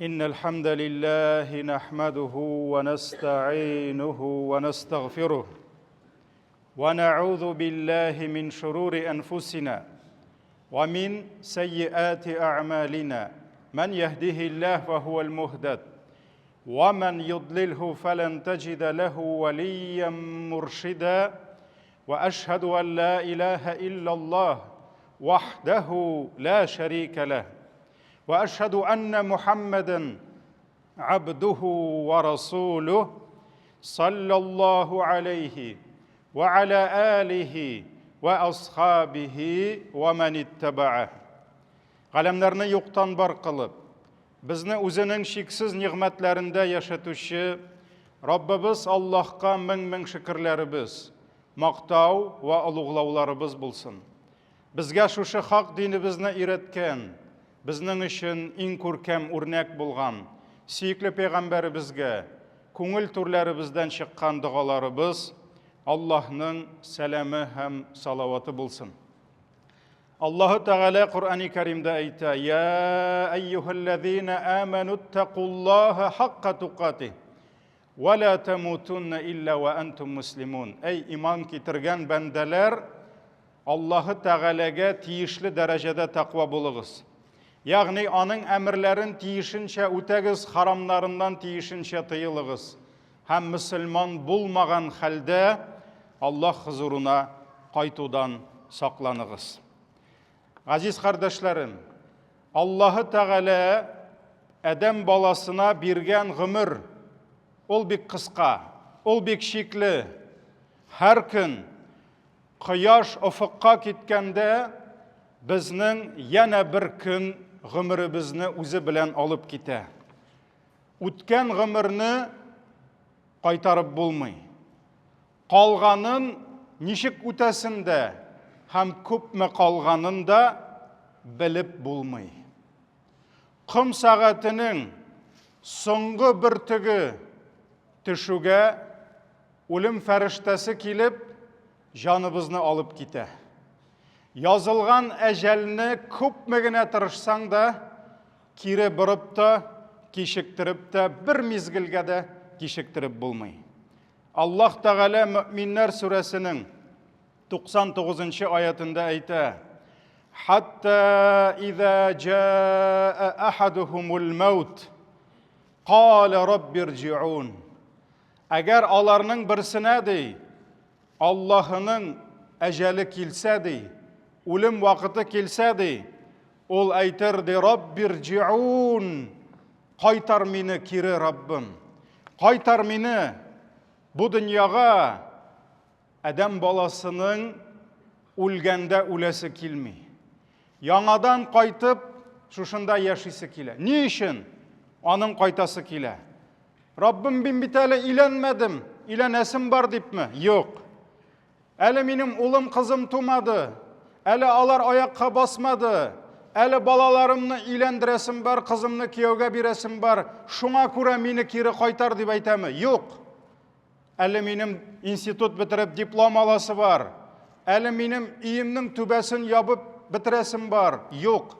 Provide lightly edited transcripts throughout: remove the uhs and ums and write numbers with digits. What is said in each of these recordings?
إن الحمد لله نحمده ونستعينه ونستغفره ونعوذ بالله من شرور أنفسنا ومن سيئات أعمالنا من يهده الله فهو المهتد ومن يضلله فلن تجد له وليا مرشدا واشهد ان لا اله الا الله وحده لا شريك له واشهد ان محمدا عبده ورسوله صلى الله عليه وعلى اله واصحابه ومن اتبعه Галәмнәрне юктан бар кылып, безне үзенең чиксез нигъмәтләрендә яшәтүче Раббыбыз Аллаһка мең-мең шөкерләребез, мактау вә олуглауларыбыз булсын. Безгә шушы хак динебезне өйрәткән, безнең өчен иң күркәм үрнәк булган сөекле пәйгамбәребезгә күңел түрләребездән чыккан догаларыбыз, Аллаһның сәламе һәм салаваты булсын. Аллаһы Тәгалә Коръәни Кәримдә әйтә: "Я әйюһәлләзина аману иттакуллаһа хакка тукатих ва ла тамутунна илля ва антум муслимун." Әй иман китергән бәндәләр, Аллаһы Тәгаләгә тиешле дәрәҗәдә тәкъва булыгыз. Ягъни аның әмерләрен тиешенчә үтәгез, харамнарыннан тиешенчә тыелыгыз. Һәм мөселман булмаган хәлдә Аллаһ хозурына кайтудан сакланыгыз. Газиз кардәшләрем, Аллаһы Тәгалә адәм баласына биргән гомер ул бик кыска, ул бик чикле. Һәр көн кояш офыкка киткәндә безнең янә бер көн гомеребезне үзе белән алып китә. Үткән гомерне кайтарып булмый. Калганын ничек үтәсен дә һәм күпме калганын да белеп булмый. Ком сәгатенең соңгы бөртеге төшүгә үлем фәрештәсе килеп, җаныбызны алып китә. Язылган әҗәлне күпме генә тырышсаң да, кире борып та, кичектереп тә, бер мизгелгә дә кичектереп булмый. Аллаһ Тәгалә Мөэминнәр сүрәсенең 99 нчы аятында әйтә: Хатта иза җаа ахадухумул маут кала раббирҗиун. Әгәр аларның берсенә ди, Аллаһының әҗәле килсә ди, үлем вакыты килсә ди, ул әйтер ди, Раббирҗиун, кайтар мине кире, Раббым. Кайтар мине бу дөньяга. Адәм баласының үлгәндә үләсе килми. Яңадан кайтып, шушында яшисе килә. Ни өчен аның кайтасы килә? Раббым, мин бит әле өйләнмәдем, өйләнәсем бар дипме? Юк. Әле минем улым, кызым тумады. Әле алар аякка басмады. Әле балаларымны өйләндерәсем бар, кызымны кияүгә бирәсем бар. Шуңа күрә мине кире кайтар дип әйтәме? Юк. Әле минем институт бетереп диплом аласы бар. Әле минем өемнең түбәсен ябып бетерәсем бар. Юк.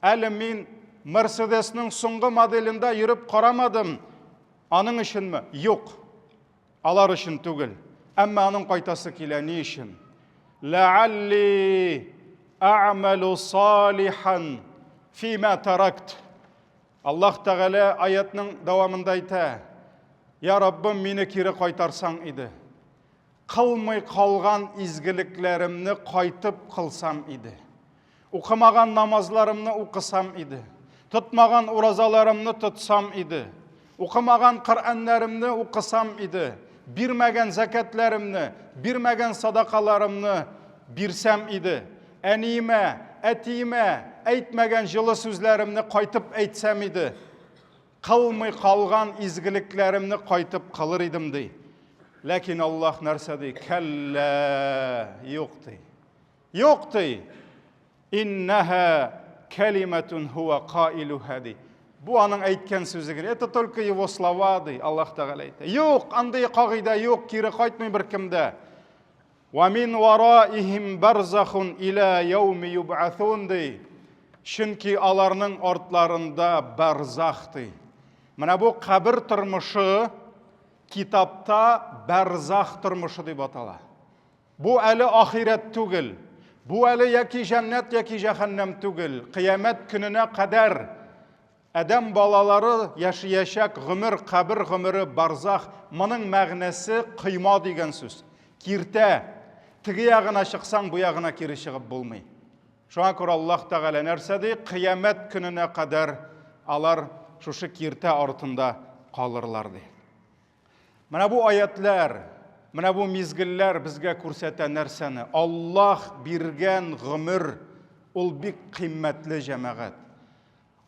Әле мин Мерседесның соңгы моделендә йөреп карамадым. Аның өченме? Юк. Алар өчен түгел. Әмма аның кайтасы килә. Ни өчен? Ләалли әгъмәлу салихан фима таракт. Аллаһ Тәгалә аятның дәвамында әйтә: Я Раббым, мине кире кайтарсаң иде. Кылмый калган изгелекләремне кайтып кылсам иде. Укымаган намазларымны укысам иде. Тотмаган уразаларымны тотсам иде. Укымаган Коръәннәремне укысам иде. Бирмәгән зәкәтләремне, бирмәгән садакаларымны бирсәм иде. Әниемә, әтиемә әйтмәгән җылы сүзләремне кайтып әйтсәм иде. Кылмый калган изгелекләремне кайтып кылыр идем, ди. Ләкин Аллаһ нәрсә ди? Кәллә, юк, ди. Юк, ди. Иннаха калиматун хуа каилуха, ди. Бу аның әйткән сүзе генә. Это только его слова, ди. Аллаһ Тәгалә әйтә. Юк, андый кагыйдә юк, кире кайтмый беркем дә. Ва мин вараихим барзахун иля яуми юб'асун, ди. Чөнки аларның артларында барзах ди. Менә бу кабер тормышы китапта барзах тормышы дип атала. Бу әле ахирәт түгел. Бу әле яки җәннәт, яки җәһәннәм түгел. Кыямәт көненә кадәр Адәм балалары яшиячәк гомер, кабер гомере, барзах, моның мәгънәсе койма дигән сүз. Киртә. Теге ягына чыксаң, бу ягына кире чыгып булмый. Шуңа күрә Аллаһ Тәгалә нәрсә ди? Кыямәт көненә кадәр алар шушы киртә артында калырлар ди. Менә бу аятлар, менә бу мизгелләр безгә күрсәтә нәрсәне? Аллаһ биргән гомер ул бик кыйммәтле җәмәгать.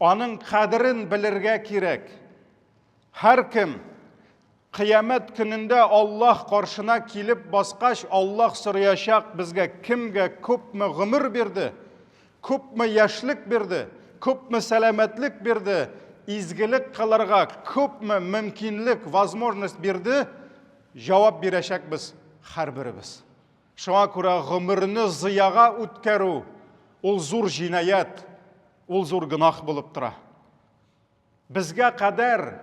Аның кадерен белергә кирәк. Һәркем кыямәт көнендә Аллаһ каршына килеп баскач, Аллаһ сораячак безгә кемгә күпме гомер бирде, күпме яшьлек бирде, күпме сәламәтлек бирде, изгелек кылырга күпме мөмкинлек, возможность бирде, җавап бирәчәкбез һәрберебез. Шуңа күрә гомерне зыяга үткәрү ул зур җинаять, ул зур гөнаһ булып тора. Безгә кадәр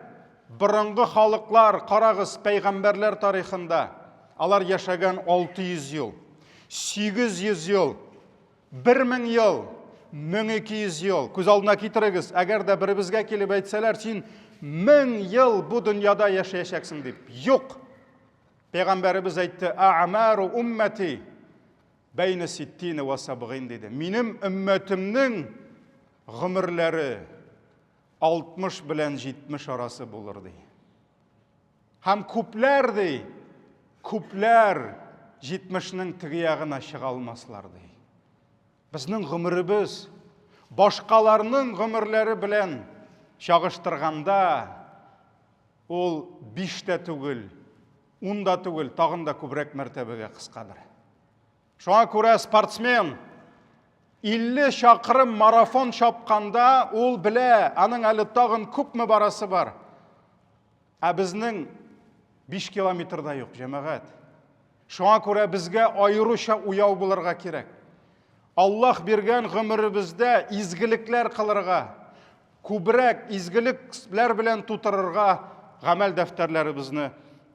борынгы халыклар, карагыз, пәйгамбәрләр тарихында, алар яшәгән 600 ел, 800 ел, 1000 ел, 1200 ел. Күз алдына китерегез, әгәр дә беребезгә килеп әйтсәләр, син 1000 ел бу дөньяда яшәячәксең дип. Юк. Пәйгамбәребез әйтте, А'мару уммати бәйне ситтина ва сабгин диде. Минем өммәтемнең гомерләре 60 белән 70 арасы булыр ди. Һәм күпләр ди, күпләр 70-нең теге ягына чыга алмаслар ди. Безнең гомеребез башкаларның гомерләре белән чагыштырганда ул 5 тә түгел, 10 да түгел, тагын да күбрәк мәртәбәгә кыскадыр. Шуңа күрә спортсмен 50 чакрым марафон чапканда ул белә, аның әле тагын күпме барасы бар. Ә безнең 5 километр да юк, җәмәгать. Шуңа күрә безгә аеруча уяу булырга кирәк. Аллаһ биргән гомеребездә изгелекләр кылырга, күбрәк изгелекләр белән тутырырга гамәл дәфтәрләребезне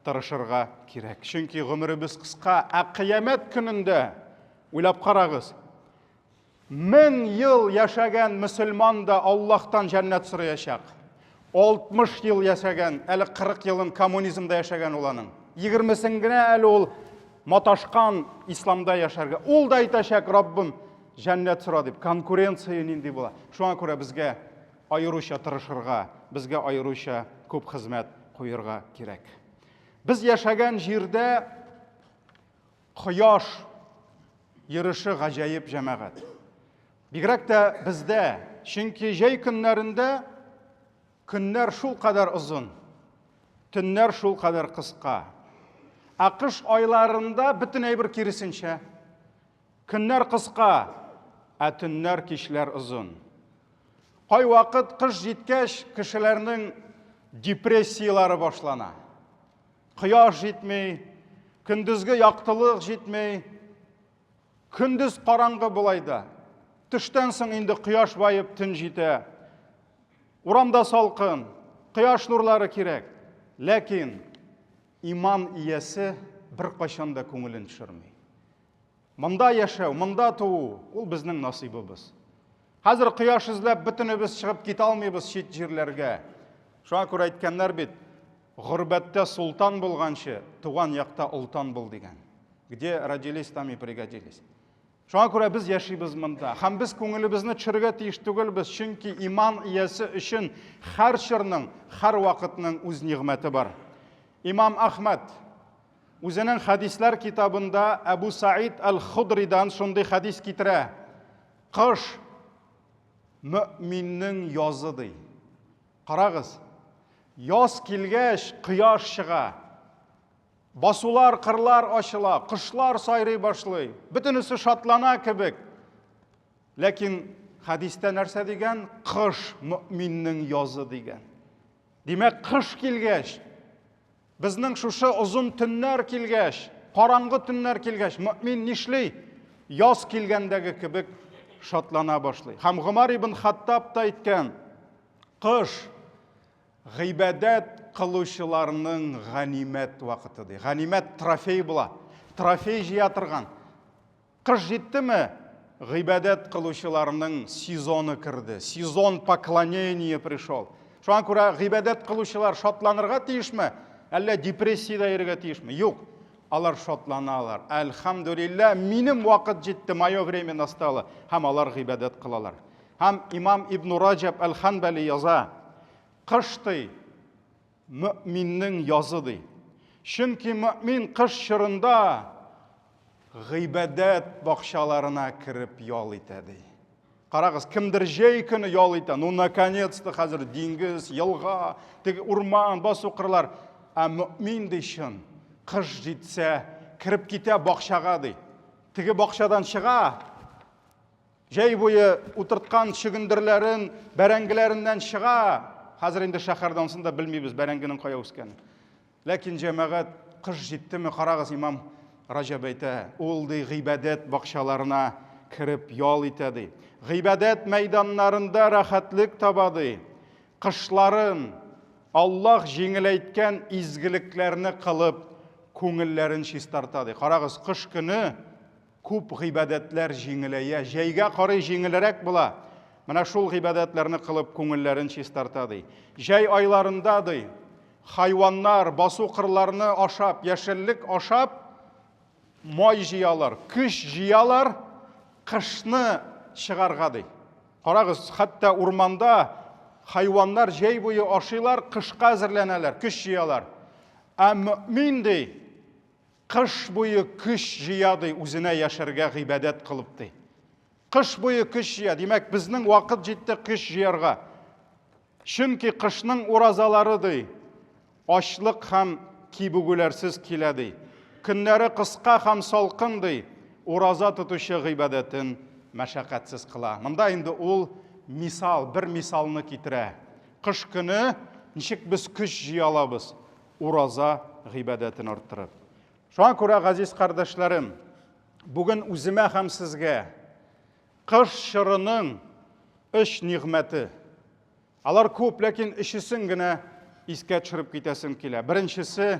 тырышырга кирәк. Чөнки гомеребез кыска, ә кыямәт көнендә уйлап карагыз, 1000 ел яшәгән мөселман да Аллаһтан җәннәт сораячак. 60 ел яшәгән, әле 40 елын коммунизмда яшәгән ул аның. 20-сен генә әле ул маташкан исламда яшәргә. Ул да әйтәчәк, Раббым, җәннәт сора дип. Конкуренция нинди була? Шуңа күрә безгә аеруча тырышырга, безгә аеруча күп хезмәт куерга кирәк. Без яшәгән җирдә Кояш йөреше гаҗәеп җәмәгать. Бигрәк тә бездә, чөнки җәй көннәрендә көннәр шулкадәр озын, төннәр шулкадәр кыска. Ә кыш айларында бөтен әйбер киресенчә. Көннәр кыска, ә төннәр, кичләр озын. Кайвакыт кыш җиткәч, кешеләрнең депрессияләре башлана. Кояш җитми, көндезге яктылык җитми. Көндез караңгы болай да. Төштән соң инде кояш баеп төн җитә. Урамда салкын, кояш нурлары кирәк. Ләкин иман иясе беркайчан да күңелен төшерми. Монда яшәү, монда туу, ул безнең насыйбыбыз. Хәзер кояш эзләп бөтенебез чыгып китә алмыйбыз чит җирләргә. Шуңа күрә әйткәннәр бит, горбәттә султан булганчы, туган якта олтан бул дигән. Где родились, там и пригодились. Шуңа күрә без яшибез монда. Һәм без күңелебезне төшерергә тиеш түгелбез, чөнки иман иясе өчен һәр чорның, һәр вакытның үз нигъмәте бар. Имам Ахмад Үзенең хәдисләр китабында Әбу Саид әл-Худридан шундый хәдис китерә. Кыш мөминнең язы ди. Карагыз. Яз килгәч, кояш чыга. Басулар, кырлар ачыла, кошлар сайрый башлый. Бөтенесе шатлана кебек. Ләкин хәдистә нәрсә дигән? Кыш мөминнең язы дигән. Димәк, кыш килгәч, Безнең шушы озын төннәр килгәч, караңгы төннәр килгәч, мөмин нишли? Яз килгәндәге кебек шатлана башлый. Һәм Гомар ибн Хаттаб та әйткән, кыш гыйбадәт кылучыларның ганимәт вакыты ди. Ганимәт трофей була. Трофей җыя торган. Кыш җиттеме, гыйбадәт кылучыларның сезоны керде. Сезон поклонения пришел. Шуңа күрә гыйбадәт кылучылар шатланырга тиешме? Әллә депрессиядә йөрергә тиешме? Юк. Алар шатланалар. Әлхәмдүлилләһ, минем вакыт җитте, мое время настало. Һәм алар гыйбадәт кылалар. Һәм имам Ибн Раҗаб әл-Ханбали яза, кыш ди, мөэминнең язы ди. Чөнки мөэмин кыш чорында гыйбадәт бакчаларына кереп ял итә ди. Карагыз, кемдер җәй көне ял итә. Ну, наконец-то хәзер диңгез, елга, теге урман, басу кырлар. Ә мөэмин ди чын, кыш җитсә, кереп китә бакчага ди. Теге бакчадан чыга, җәй буе утырткан чөгендерләрен, бәрәңгеләреннән чыга. Хәзер инде шәһәрдә ансын да белмибез бәрәңгенең кая үскәнен. Ләкин, җәмәгать, кыш җиттеме, карагыз, имам Раҗәб әйтә, ул ди гыйбадәт бакчаларына кереп ял итә ди. Гыйбадәт мәйданнарында рәхәтлек таба ди. Кышларын Аллаһ җиңеләйткән изгелекләрне кылып, күңелләрен чистарта ди. Карагыз, кыш көне Күп гыйбадәтләр җиңеләя, җәйгә карый җиңелрәк була. Менә шул гыйбадәтләрне кылып күңелләрен чистарта ди. Җәй айларында ди, хайваннар басу кырларны ашап, яшеллек ашап, май җыялар, көч җыялар, кышны чыгарга ди. Карагыз, хәтта урманда хайваннар җәй буе ашыйлар, кышка әзерләнәләр, көч җыялар. Ә мөмин ди, Кыш буе көч җыя ди, үзенә яшәргә гыйбадәт кылып ди. Кыш буе көч җыя. Димәк, безнең вакыт җитте көч җыярга. Чөнки кышның уразалары ди, ачлык һәм кибүгүләрсез килә ди. Көннәре кыска һәм салкын ди, ураза тотучы гыйбадәтен мәшәкатьсез кыла. Монда инде ул мисал, бер мисалны китерә. Кыш көне ничек без көч җыя алабыз? Ураза гыйбадәтен арттырып. Шуңа күрә, газиз кардәшләрем, бүген үземә һәм сезгә кыш чорының өч нигъмәте. Алар күп, ләкин өчесен генә искә төшереп китәсем килә. Беренчесе,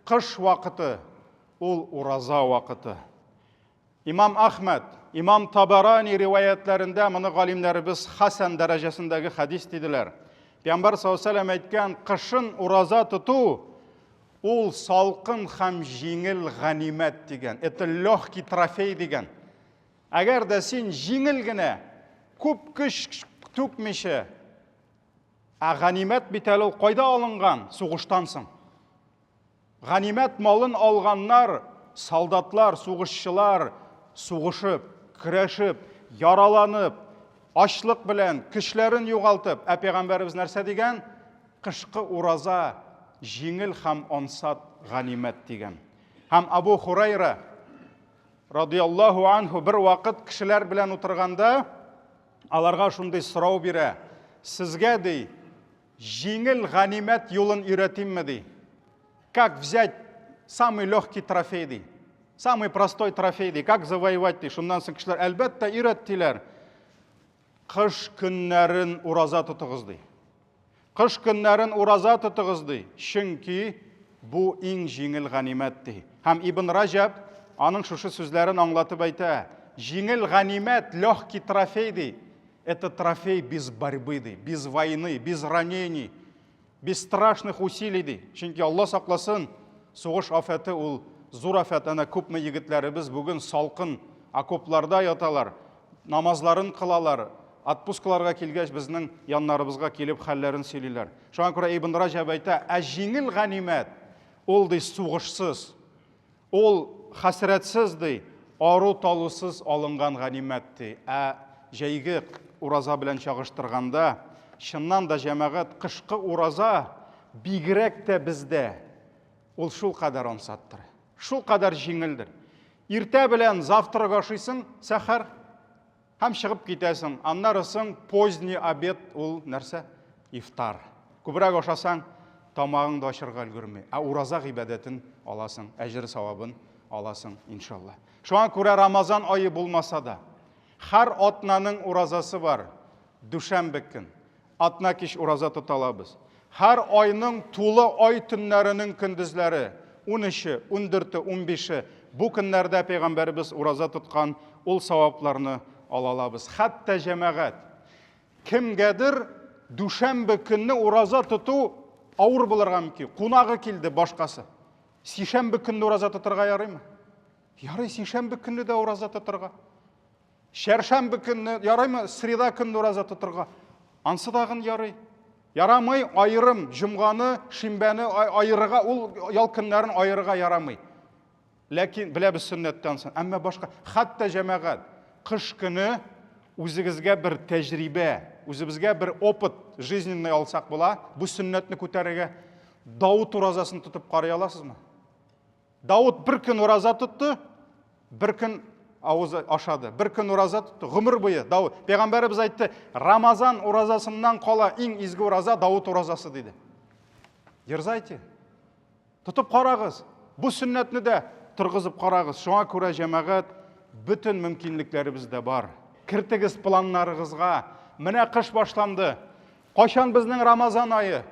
кыш вакыты, ул ураза вакыты. Имам Ахмәд, имам Табарани риваятләрендә моны галимнәребез хасан дәрәҗәсендәге хәдис диделәр. Пәйгамбәр саллаллаһу алейһи әйткән, кышын ураза тоту ул салкын һәм җиңел ганимәт дигән. Это легкий трофей дигән. Әгәр дә син җиңел генә, күп көч түкмичә, ә ганимәт бит әле ул кайда алынган? Сугыштан соң. Ганимәт малын алганнар, солдатлар, сугышчылар сугышып, көрәшеп, яраланып, ачлык белән көчләрен югалтып, ә пәйгамбәребез нәрсә дигән? Кышкы ураза җиңел һәм ансат ганимәт дигән. Һәм Абу Хурайра радиаллаһу анху бер вакыт кешеләр белән утырганда аларга шундый сорау бирә. Сезгә ди, Җиңел ганимәт юлын өйрәтимме, ди. Как взять самый легкий трофей, ди. Самый простой трофей, ди. Как завоевать, ди. Шуннан соң кешеләр, әлбәттә, өйрәт, диләр. Кыш көннәрен ураза тотыгыз, ди. Кыш көннәрен ураза тотыгыз, ди. Чөнки бу иң җиңел ганимәт, ди. Һәм Ибн Раҗаб аның шушы сүзләрен аңлатып әйтә. Җиңел ганимәт, легкий трофей, ди. Это трофей без борьбы, ди, без войны, без ранений, без страшных усилий, ди. Чөнки Алла сакласын, сугыш афәте ул зур афәт. Әнә күпме егетләребез бүген салкын окопларда яталар, намазларын кылалар, отпускаларга килгәч безнең яннарыбызга килеп хәлләрен сөйлиләр. Шуңа күрә Ибн Раҗаб әйтә, ә җиңел ганимәт ул ди сугышсыз, Ул хәсрәтсез, ди, ару-талусыз алынган ганимәт, ди. Ә җәйге ураза белән чагыштырганда, чыннан да, җәмәгать, кышкы ураза бигрәк тә бездә ул шулкадәр ансаттыр, шулкадәр җиңелдер. Иртә белән завтрак ашыйсың, сәхәр, Һәм чыгып китәсең. Аннары соң поздний обед ул нәрсә? Ифтар. Күбрәк ашасаң, тамагың да ачырга өлгерми. Ә ураза гыйбадәтен аласың, әҗер савабын аласың, иншалла. Шуңа күрә Рамазан ае булмаса да, Һәр атнаның уразасы бар. Дүшәмбе көн. Атна кич ураза тота алабыз. Һәр айның тулы ай төннәренең көндезләре, унөче, ундүрте, унбише, бу көннәрдә пәйгамбәребез ураза тоткан, ул савапларны ала алабыз. Хәтта җәмәгать, кемгәдер дүшәмбе көнне ураза тоту авыр булырга мөмкин. Кунагы килде, башкасы. Сишәмбе көнне ураза тотырга ярыймы? Ярый, сишәмбе көнне дә ураза тотырга. Чәршәмбе көнне ярыймы, среда көнне ураза тотырга? Ансы тагын ярый. Ярамый аерым җомганы, шимбәне аерырга, ул ял көннәрен аерырга ярамый. Ләкин беләбез сөннәттән соң. Әмма башка, хәтта җәмәгать, кыш көне үзегезгә бер тәҗрибә, үзебезгә бер опыт жизненный алсак була, бу сөннәтне күтәрергә Давыт уразасын тотып карый аласызмы? Давыт бер көн ураза тотты, бер көн авызы ашады. Бер көн ураза тотты, гомер буе Давыт. Пәйгамбәребез әйтте, Рамазан уразасыннан кала иң изге ураза Давыт уразасы диде. Дерзайте. Тотып карагыз. Бу сөннәтне дә торгызып карагыз. Шуңа күрә җәмәгать бөтен мөмкинлекләребез дә бар. Кертегез планнарыгызга. Менә кыш башланды. Кайчан безнең Рамазан ае?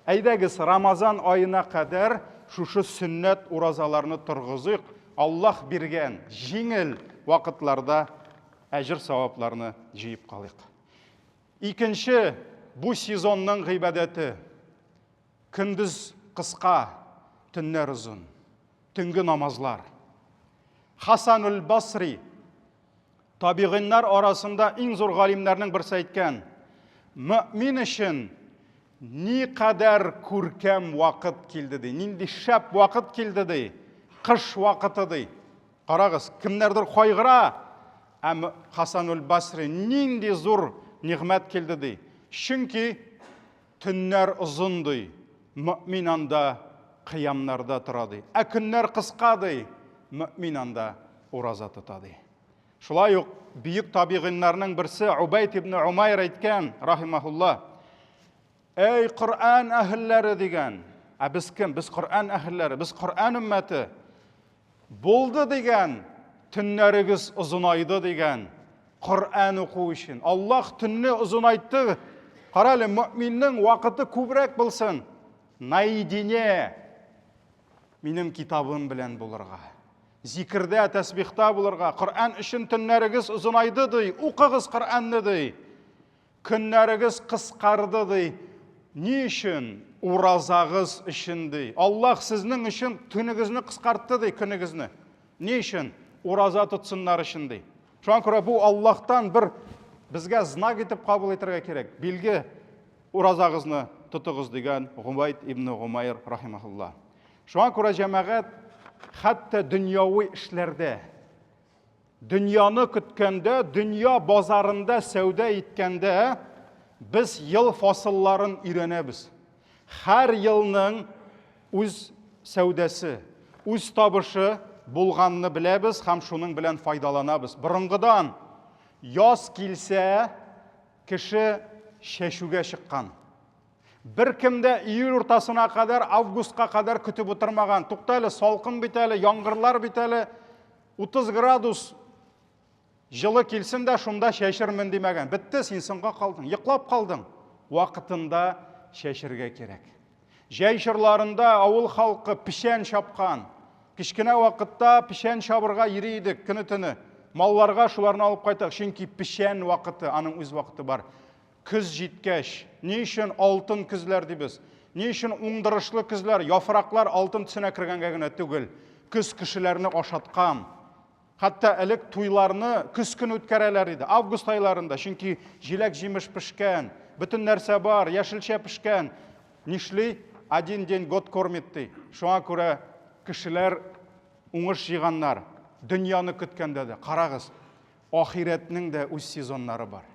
Әйдәгез, Рамазан аена кадәр шушы сөннәт уразаларны торгызыйк. Аллаһ биргән җиңел вакытларда әҗер-савапларны җыеп калыйк. Икенче бу сезонның гыйбадәте. Көндез кыска, төннәр озын. Төнге намазлар. Хасануль Басри Табигыйннар арасында иң зур галимнәрнең берсе әйткән, Мөэмин өчен никадәр күркәм вакыт килде ди, нинди шәп вакыт килде ди, кыш вакыты ди. Карагыз, кемнәрдер кайгыра, ә Хасануль Басри нинди зур нигъмәт килде ди. Чөнки төннәр озын ди, мөэмин анда кыямнарда тора ди. Ә көннәр кыска ди, мөэмин анда ураза тота ди. Шулай ук бөек табигыйннарның берсе Убайд ибн Умайр әйткән, рахимахулла, Әй Коръән әһелләре дигән. Ә без кем? Без Коръән әһелләре, без Коръән өммәте. Булды дигән, төннәрегез озынайды дигән. Коръән уку өчен. Аллаһ төнне озынайтты. Кара әле, мөминнең вакыты күбрәк булсын. Наедине минем китабым белән булырга. Зикердә, тәсбихта булырга, Коръән өчен төннәрегез озынайды ди, укыгыз Коръәнне ди. Көннәрегез кыскарды ди. Ни өчен? Уразагыз өчен ди. Аллаһ сезнең өчен төнегезне кыскартты ди, көнегезне. Ни өчен? Ураза тотсыннар өчен ди. Шуңа күрә бу Аллаһтан бер безгә знак итеп кабул итәргә кирәк. Билге уразагызны тотыгыз дигән Губайд ибн Гумайр рахимахулла. Шуңа күрә җәмәгать хәтта дөньяви эшләрдә, дөньяны көткәндә, дөнья базарында сәүдә иткәндә без ел фасылларын өйрәнәбез. Һәр елның үз сәүдәсе, үз табышы булганны беләбез һәм шуның белән файдаланабыз. Борынгыдан яз килсә, кеше чәчүгә чыккан. Беркем дә июль уртасына кадәр, августка кадәр көтеп утырмаган. Тукта әле, салкын бит әле, яңгырлар бит әле. 30 градус җылы килсен дә шунда чәчермен димәгән. Бетте, син соңга калдың, йоклап калдың. Вакытында чәчергә кирәк. Җәй чорларында авыл халкы печән чапкан. Кечкенә вакытта печән чабырга йөри идек көне-төне. Малларга шуларны алып кайтак, чөнки печән вакыты, аның үз вакыты бар. Көз җиткәч, ни өчен алтын көзләр дибез? Ни өчен уңдырышлы көзләр, яфраклар алтын төсенә кергәнгә генә түгел. Көз кешеләрне ашаткан. Хәтта элек туйларны көз көне үткәрәләр иде, август айларында, чөнки җиләк-җимеш пешкән, бөтен нәрсә бар, яшелчә пешкән. Нишли? Один день год кормит ди. Шуңа күрә кешеләр уңыш җыйганнар. Дөньяны көткәндә дә, карагыз, ахирәтнең дә үз сезоннары бар.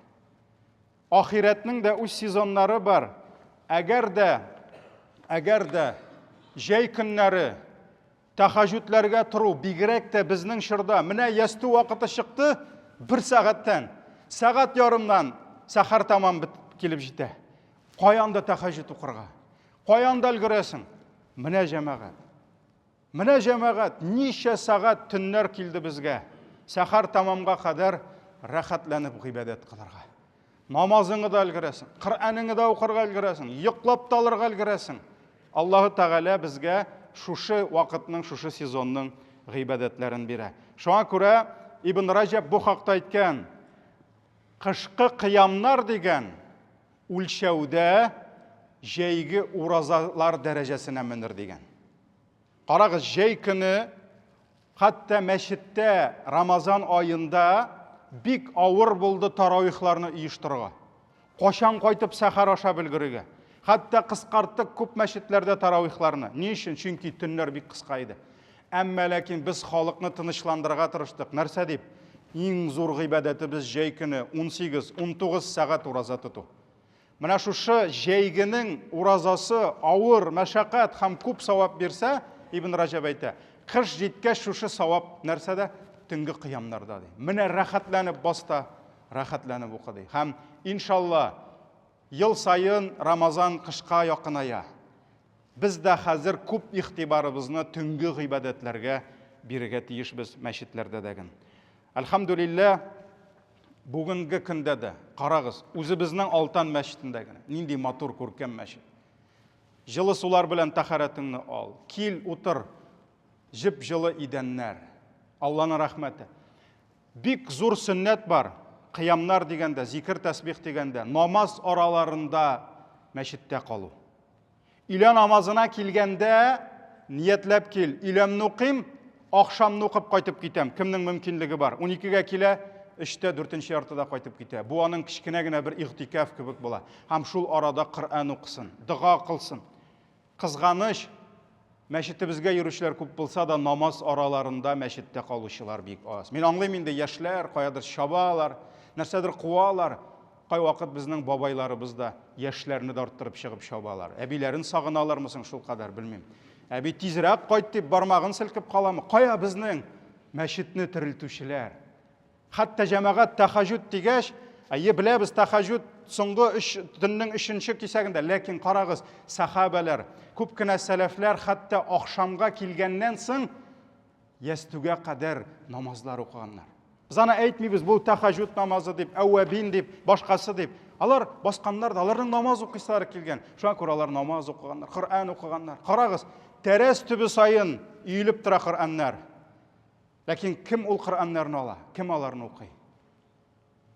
Ахирәтнең дә үз сезоннары бар. Әгәр дә, әгәр дә җәй көннәре тәхәҗүдләргә тору, бигрәк тә безнең чорда, менә ястү вакыты чыкты, бер сәгатьтән, сәгать ярымнан сәхәр тәмам килеп җитә. Каян да тәхәҗүд укырга? Каян да өлгерәсең? Менә җәмәгать. Менә җәмәгать, ничә сәгать төннәр килде безгә. Сәхәр тәмамга кадәр Рәхәтләнеп гыйбадәт кылырга. Намазыңы да өлгерәсең, Коръәнеңе дә укырга өлгерәсең, йоклап та алырга өлгерәсең. Аллаһы Тәгалә безгә шушы вакытның, шушы сезонның гыйбадәтләрен бирә. Шуңа күрә Ибн Раҗаб бу хакта әйткән, кышкы кыямнар дигән үлчәүдә җәйге уразалар дәрәҗәсенә менер дигән. Карагыз, җәй көне хәтта мәчеттә Рамазан аенда бик авыр булды таравихларны оештырырга. Кашан кайтып сәхәр ашап өлгерергә. Хәтта кыскарттык күп мәчетләрдә таравихларны. Ни өчен? Чөнки төннәр бик кыска иде. Әмма ләкин без халыкны тынычландырырга тырыштык. Нәрсә дип? Иң зур гыйбадәтебез җәй көне 18-19 сәгать ураза тоту. Менә шушы җәйгенең уразасы авыр, мәшәкать һәм күп савап бирсә, Ибн Раҗаб әйтә, кыш җиткәч шушы савап нәрсәдә? Төнге кыямнарда ди. Менә рәхәтләнеп бас та, рәхәтләнеп укы ди. Һәм иншалла ел саен Рамазан кышка якыная. Без дә хәзер күп игътибарыбызны төнге гыйбадәтләргә бирергә тиешбез мәчетләрдә дә. Әлхәмдүлилләһ, бүгенге көндә дә, карагыз, үзебезнең Алтан мәчетендә генә, нинди матур күркәм мәчет. Җылы сулар белән тәһарәтеңне ал, кил, утыр, җып-җылы идәннәр. Алланың рәхмәте. Бик зур сөннәт бар, кыямнар дигәндә, зикер тәсбих дигәндә, намаз араларында мәчеттә калу. Өйлә намазына килгәндә ниятләп кил, өйләмне укыйм, ахшамны укып кайтып китәм. Кемнең мөмкинлеге бар? 12-гә килә, 3-тә, 4-нче яртыда кайтып китә. Бу аның кечкенә генә бер игътикаф кебек була. Һәм шул арада Коръән укысын, дога кылсын. Кызганыч, мәчетебезгә йөрүчеләр күп булса да, намаз араларында мәчеттә калучылар бик аз. Мин аңлыйм инде, яшьләр каядыр чабалар, нәрсәдер куалар. Кайвакыт безнең бабайларыбыз да яшьләрне дә арттырып чыгып чабалар. Әбиләрен сагыналармы соң шулкадәр, белмим. Әби тизрәк кайт дип бармагын селкеп каламы? Кая безнең мәчетне терелтүчеләр? Хәтта җәмәгать тәхәҗүд дигәч, әйе, беләбез, тәхәҗүд соңгы өч төннең өченче кисәгендә, ләкин карагыз, сәхабәләр, күп кенә сәләфләр хәтта ахшамга килгәннән соң ястүгә кадәр намазлар укыганнар. Без аны әйтмибез, бу тәхәҗүд намазы дип, әүвәбин дип, башкасы дип. Алар басканнар да, аларның намаз укыйсылары килгән. Шуңа күрә алар намаз укыганнар, Коръән укыганнар. Карагыз, тәрәз төбе саен өелеп тора Коръәннәр. Ләкин кем ул Коръәннәрне ала? Кем аларны укый?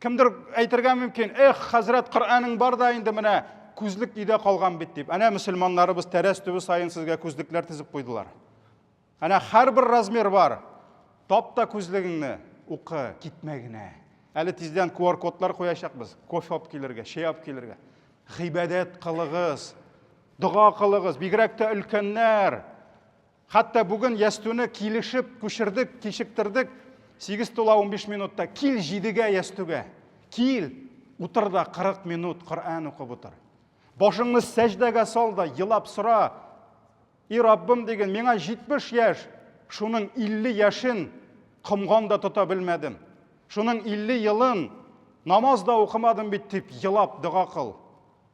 Кемдер әйтергә мөмкин, эх, хәзрәт, Коръәнең бар да инде менә күзлек өйдә калган бит дип. Әнә мөселманнарыбыз тәрәз төбе саен сезгә күзлекләр тезеп куйдылар. Әнә һәрбер размер бар. Тап та күзлегеңне, укы, китмә генә. Әле тиздән QR-кодлар куячакбыз. Кофе алып килергә, чәй алып килергә. Гыйбадәт кылыгыз, дога кылыгыз, бигрәк тә өлкәннәр. Хәтта бүген ястүне килешеп күчердек, кичектердек. 8 тула 15 минутта. Кил 7-гә ястүгә. Кил, утыр да 40 минут Коръән укып утыр. Башыңны сәҗдәгә сал да, елап сора. И Раббым диген, миңа 70 яшь, шуның 50 яшен комган да тота белмәдем. Шуның 50 елын намаз да укымадым бит дип елап дога кыл.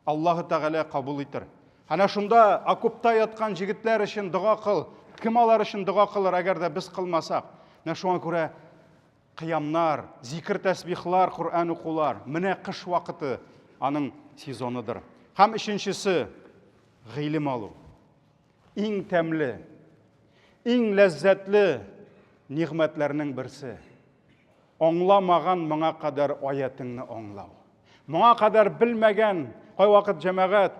Аллаһы Тәгалә кабул итер. Әнә шунда окопта яткан җегетләр өчен дога кыл. Кем алар өчен дога кылыр, әгәр дә без кылмасак? Менә шуңа күрә кыямнар, зикер тәсбихлар, Коръән укулар, менә кыш вакыты аның сезоныдыр. Һәм өченчесе гыйлем алу. Иң тәмле, иң ләззәтле нигъмәтләрнең берсе. Аңламаган моңа кадәр аятеңне аңлау. Моңа кадәр белмәгән, кайвакыт җәмәгать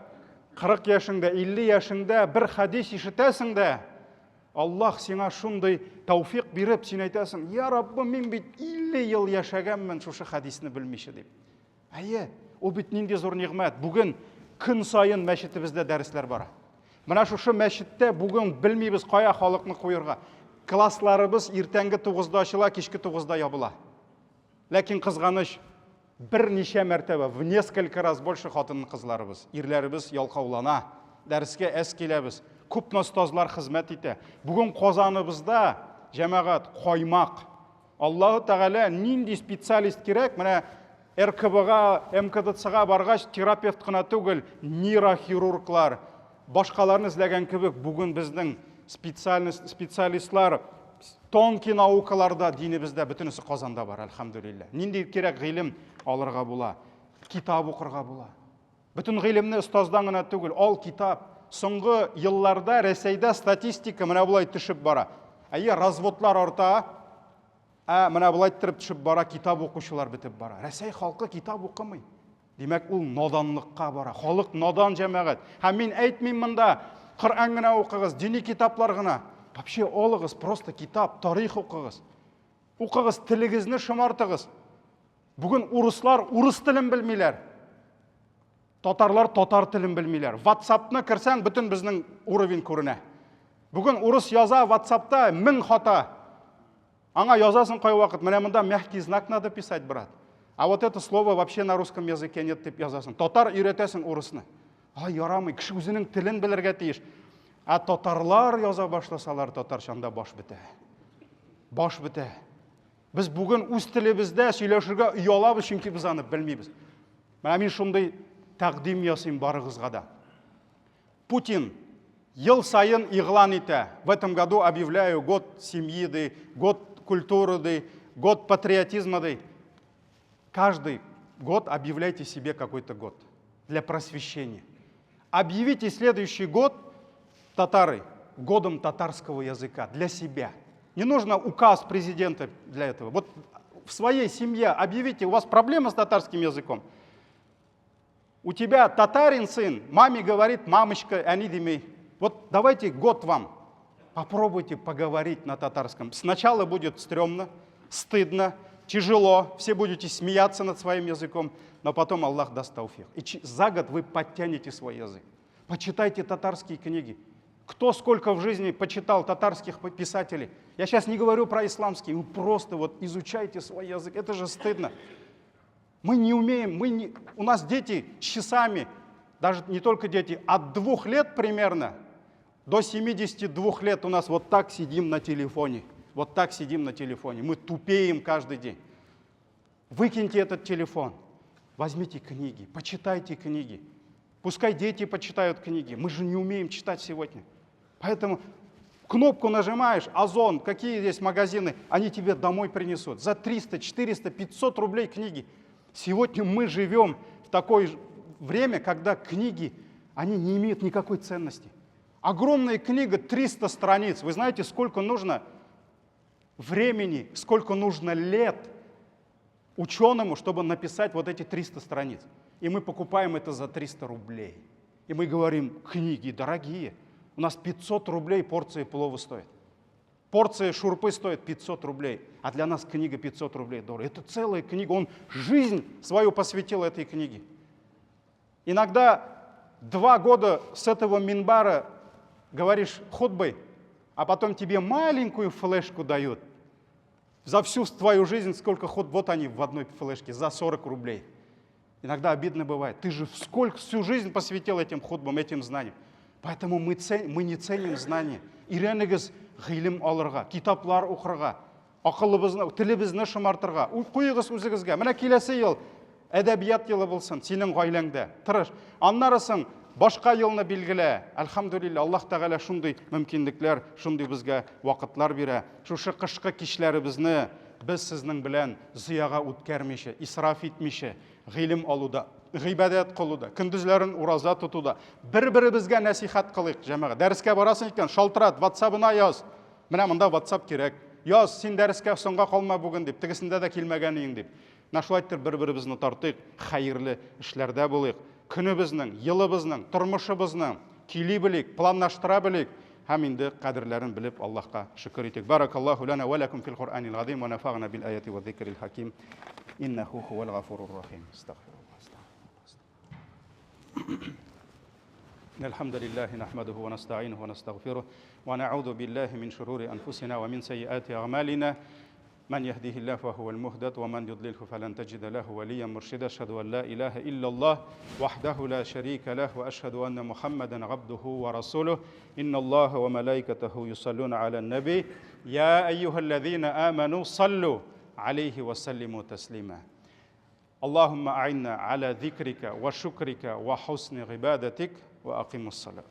40 яшеңдә, 50 яшеңдә бер хәдис ишетәсең дә, Аллаһ сиңа шундый тәүфик биреп, син әйтәсең, Я Раббым, мин бит 50 ел яшәгәнмен шушы хәдисне белмичә дип. Әйе, ул бит нинди зур нигъмәт. Бүген көн саен мәчетебездә дәресләр бара. Менә шушы мәчеттә бүген белмибез кая халыкны куерга. Классларыбыз иртәнге 9-да ачыла, кичке 9-да ябыла. Ләкин кызганыч, берничә мәртәбә, в несколько раз больше хатын-кызларыбыз, ирләребез ялкаулана. Дәрескә әз киләбез. Күпме остазлар хезмәт итә. Бүген Казаныбызда җәмәгать каймак. Аллаһу Тәгалә нинди специалист кирәк, менә РКБга, МКДЦга баргач, терапевт кына түгел, нейрохирурглар, башкаларны эзләгән кебек, бүген безнең специальность, специалистлар, Тонкий наукаларда динебездә бөтенесе Казанда бар, әлхәмдүлилләһ. Нинди кирәк гыйлем алырга була, китап укырга була. Бөтен гыйлемне остаздан гына түгел, ал китап. Соңгы елларда Рәсәйдә статистика менә болай төшеп бара. Әйе, разводлар арта, ә менә болай иттереп төшеп бара, китап укучылар бетеп бара. Рәсәй халкы китап укымый. Димәк, ул наданлыкка бара. Халык надан җәмәгать. Һәм мин әйтмим монда, Коръән генә укыгыз, дини китаплар гына. Вообще алыгыз просто китап, тарих укыгыз. Укыгыз, телегезне шомартыгыз. Бүген урыслар урыс телен белмиләр. Татарлар татар телен белмиләр. WhatsApp-ны керсәң, бөтен безнең уровень күренә. Бүген урыс яза WhatsApp-та мең хата. Аңа язасың кайвакыт, менә монда мягкий знак надо писать, брат. А вот это слово вообще на русском языке нет дип язасың. Татар өйрәтәсең урысны. Алай ярамый, кеше үзенең телен белергә тиеш. Ә татарлар яза башласалар, татарчанда баш бетә. Баш бетә. Без бүген үз телебездә сөйләшергә оялабыз, чөнки без аны белмибез. Менә мин шундый тәкъдим ясыйм барыгызга да. Путин ел саен игълан итә. В этом году объявляю год семьи, ди, год культуры, ди, год патриотизма, ди. Каждый год объявляйте себе какой-то год для просвещения. Объявите следующий год, татары, годом татарского языка для себя. Не нужно указ президента для этого. Вот в своей семье объявите, у вас проблема с татарским языком. У тебя татарин сын, маме говорит, мамочка, әни дими. Вот давайте год вам. Попробуйте поговорить на татарском. Сначала будет стрёмно, стыдно, тяжело, все будете смеяться над своим языком, но потом Аллах даст тауфик. И за год вы подтянете свой язык. Почитайте татарские книги. Кто сколько в жизни почитал татарских писателей? Я сейчас не говорю про исламские, вы просто вот изучайте свой язык. Это же стыдно. Мы не умеем, мы не... у нас дети часами, даже не только дети, от 2 лет примерно до 72 лет у нас вот так сидим на телефоне. Вот так сидим на телефоне. Мы тупеем каждый день. Выкиньте этот телефон. Возьмите книги, почитайте книги. Пускай дети почитают книги. Мы же не умеем читать сегодня. Поэтому кнопку нажимаешь, Озон, какие здесь магазины, они тебе домой принесут. За 300, 400, 500 рублей книги. Сегодня мы живем в такое время, когда книги, они не имеют никакой ценности. Огромная книга, 300 страниц. Вы знаете, сколько нужно времени, сколько нужно лет ученому, чтобы написать вот эти 300 страниц? И мы покупаем это за 300 рублей. И мы говорим: книги дорогие. У нас 500 рублей порция плова стоит. Порция шурпы стоит 500 рублей, а для нас книга 500 рублей дорого. Это целая книга, он жизнь свою посвятил этой книге. Иногда 2 года с этого минбара говоришь хутбы, а потом тебе маленькую флешку дают. За всю твою жизнь сколько хутб, вот они в одной флешке, за 40 рублей. Иногда обидно бывает. Ты же сколько всю жизнь посвятил этим хутбам, этим знаниям. Поэтому мы не ценим знания. Өйрәнегез гыйлем алырга, китаплар укырга, акылыбызны, телебезне шомартырга. Куегыз үзегезгә. Менә киләсе ел әдәбият елы булсын синең гаиләңдә. Тырыш. Аннары соң башка елны билгелә. Әлхәмдүлилләһ, Аллаһ Тәгалә шундый мөмкинлекләр, шундый безгә вакытлар бирә. Шушы кышкы кичләребезне без сезнең белән зыяга үткәрмичә, исраф итмичә, гыйлем алуда, гыйбадәт кылуда, көндезләрен ураза тотуда, бер-беребезгә нәсихәт кылыйк, җәмәгать. Дәрескә барасың икән, шалтырат, WhatsApp-ына яз. Менә монда WhatsApp кирәк. Яз, син дәрескә соңга калма бүген дип, тегесендә дә килмәгән идең дип. Менә шулай итеп бер-беребезне тартыйк, хәерле эшләрдә булыйк. Көнебезнең, елыбызның, тормышыбызның көйли белик, планлаштыра белик һәм инде кадерләрен белеп Аллаһка шөкер итик. Баракаллаһу лана ва лакум фил Куръанил газим ва нафагна бил аяти ва зикрил хаким. Иннаху хувал гафурур рахим. Астагфируллах. إن الحمد لله نحمده ونستعينه ونستغفره ونعوذ بالله من شرور أنفسنا ومن سيئات أعمالنا. من يهده الله فهو المهتد، ومن يضلله فلن تجد له وليا مرشدا. أشهد أن لا إله إلا الله وحده لا شريك له، وأشهد أن محمدا عبده ورسوله. إن الله وملائكته يصلون على النبي، يا أيها الذين آمنوا صلوا عليه وسلموا تسليما. اللهم أعنا على ذكرك وشكرك وحسن عبادتك، وأقم الصلاة.